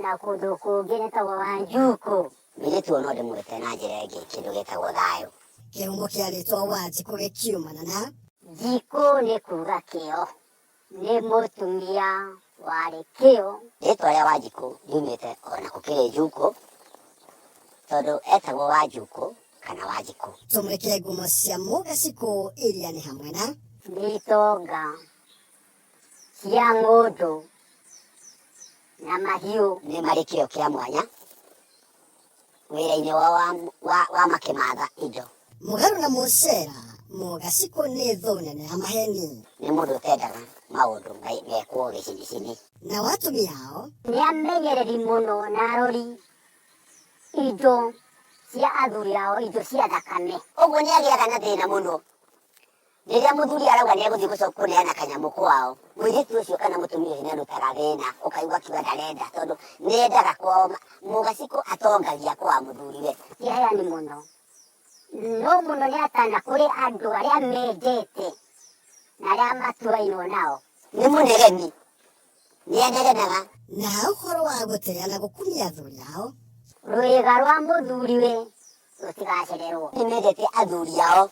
Na kũndũ kũngĩ nĩtagwo Wanjukũ. Mũirĩtu ũyũ no ndĩmwĩte na njĩra ĩngĩ kĩndũ gĩtagwo thayũ. Kĩhumo kĩa rĩtwa Wanjikũ gĩkiumana na. Njikũ nĩ kuga kĩo. Nĩ mũtumia warĩ kĩo. Rĩtwa rĩa Wanjikũ riumĩte ona gũkĩrĩ Njukũ tondũ etagwo Wanjukũ kana Wanjikũ. Tũmũrĩke ngumo cia Mũgacikũ iria nĩ hamwe na. Nĩ itonga cia ng'ũndũ na mahiũ. Nĩ marĩ kĩo kĩa mwanya wĩra-inĩ wao wa makĩmatha indo. Mũgarũ na mũcera, Mũgacikũ nĩ thũ nene ya maheni. Nĩ mũndũ ũtendaga maũndũ mekwo gĩcinicini. Nao atumia ao. Nĩ amenyereri mũno na arori indo cia athuri ao, indo cia thakame. Ũguo nĩ agĩaga na thĩna mũno Rĩrĩa mũthuri arauga nĩ egũthiĩ gũcoka kũneana kanyamũ kwao, mũirĩtu ũcio kana mũtumia ũcio nĩ arutaga thĩna, ũkaigua akiuga ndarenda tondũ nĩ endaga kwao, mũgacikũ atongagia kwa mũthuriwe. Ti aheani mũno, no mũno nĩ atana kũrĩ andũ arĩa mendete na arĩa matuainwo nao. Nĩ mũnegeni, nĩ anegenaga. Na ha ũhoro wa gũtĩa na gũkumia athuri ao. Rwĩga rwa mũthuriwe rũtigacererwo. Nĩ mendete athuri ao.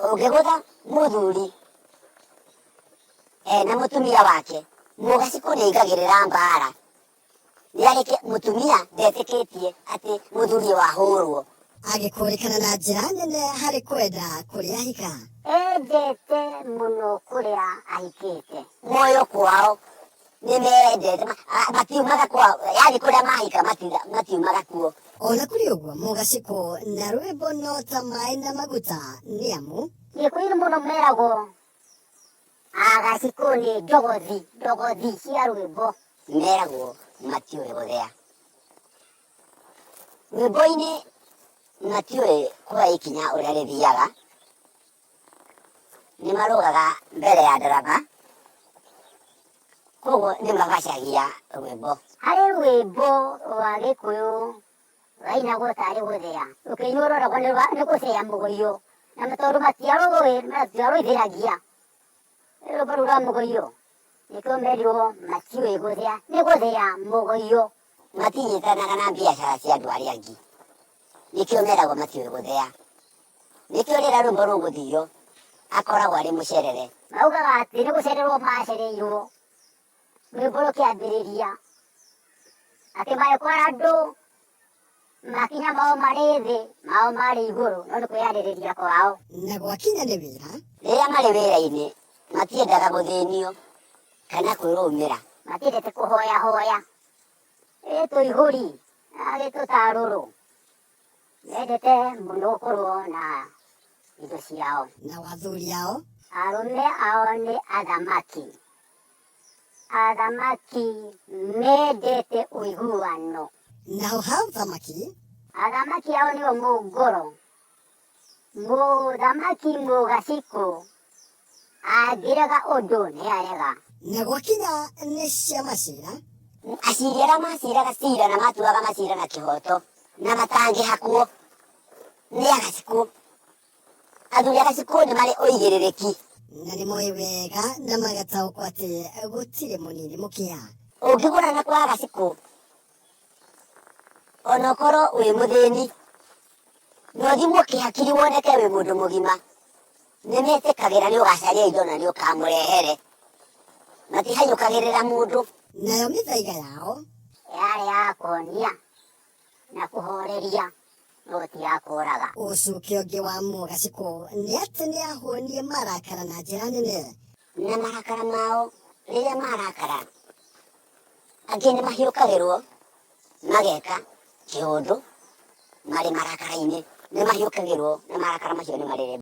Ũngĩgũtha mũthuri ena mũtumia wake, mũgacikũ nĩ aingagĩrĩra mbara. Nĩ arĩke mũtumia ndetĩkĩtie atĩ mũthuri wahũrwo. Agĩkũrĩkana na njĩra nene harĩ kwenda kũrĩa ahika. Endete mũno kũrĩa ahikĩte. Muoyo kwao nĩ mendete matiumaga kwao, yani kũrĩa mahika matiumaga kuo. Ona kũrĩ ũguo Mũgacikũ na rwĩmbo no ta maĩ na maguta nĩ amu. Gĩkũyũ mũno meragwo Agacikũ nĩ njogothi, njogothi cia rwĩmbo. Meragwo matiũĩ gũthea. Rwĩmbo-inĩ matiũĩ kuoya ikinya ũrĩa rĩthiaga, nĩ marũgaga mbere ya ndarama, koguo nĩ mabacagia rwĩmbo. Harĩ rwĩmbo rwa Gĩkũyũ rwainagwo tarĩ gũthea, rũkĩinwo roragwo nĩ gũcea mũgũiyũ, na tondũ matiarũĩ matiarũithĩragia rwĩmbo rũu rwa mũgũiyũ, nĩkĩo merirwo matiũĩ gũthea, nĩ gũthea mũgũiyũ. Matinyitanaga na biacara cia andũ arĩa angĩ, nĩkĩo meragwo matiũĩ gũthea. Nĩkĩo rĩrĩa rwĩmbo rũgũthio akoragwo arĩ mũcerere. Maugaga atĩ nĩ gũcererwo macereirwo rwĩmbo rũkĩambĩrĩria atĩ magĩkora andũ makinya mao marĩ thĩ mao marĩ igũrũ no nĩ kwĩyarĩrĩria kwao. Na gwakinya nĩ wĩra. Rĩrĩa marĩ wĩra-inĩ matiendaga gũthĩnio kana kwĩrũmĩra. Matiendete kũhoyahoya ĩ tũihũri na tũtarũrũ mendete mũno gũkorwo na indo ciao. Nao athuri ao. Arũme ao nĩ athamaki. Athamaki mendete ũiguano. Naho ha ũthamaki. Athamaki ao nĩo mũngoro. Mũthamaki mũgacikũ angĩrega ũndũ nĩ arega. Na gwakinya nĩ cia macira. Aciri arĩa maciraga cira na matuaga macira na kĩhoto na matangĩhakwo nĩ agacikũ. Athuri agacikũ nĩ marĩ ũigĩrĩrĩki. Na nĩ moĩ wega na magataũkwo atĩ gũtirĩ mũnini mũkĩa. Ũngĩgũrana kwa agacikũ ona ũkorwo wĩ mũthĩni na ũthimwo kĩhakiri woneke wĩ mũndũ mũgima, nĩ metĩkagĩra nĩ ũgacaria indo na nĩ ũkamũrehere. Matihanyũkagĩrĩra mũndũ. Nayo mĩthaiga yao. Yarĩ ya kuonia na kũhoreria no ti ya kũũraga. Ũcuke ũngĩ wa Mũgacikũ nĩ atĩ nĩ ahũnie marakara na njĩra nene. Na marakara mao rĩrĩa marakara, angĩ nĩ mahiũkagĩrwo mageka kĩũndũ marĩ marakara-inĩ, nĩ mahiũkagĩrwo na marakara macio nĩ marĩrĩ.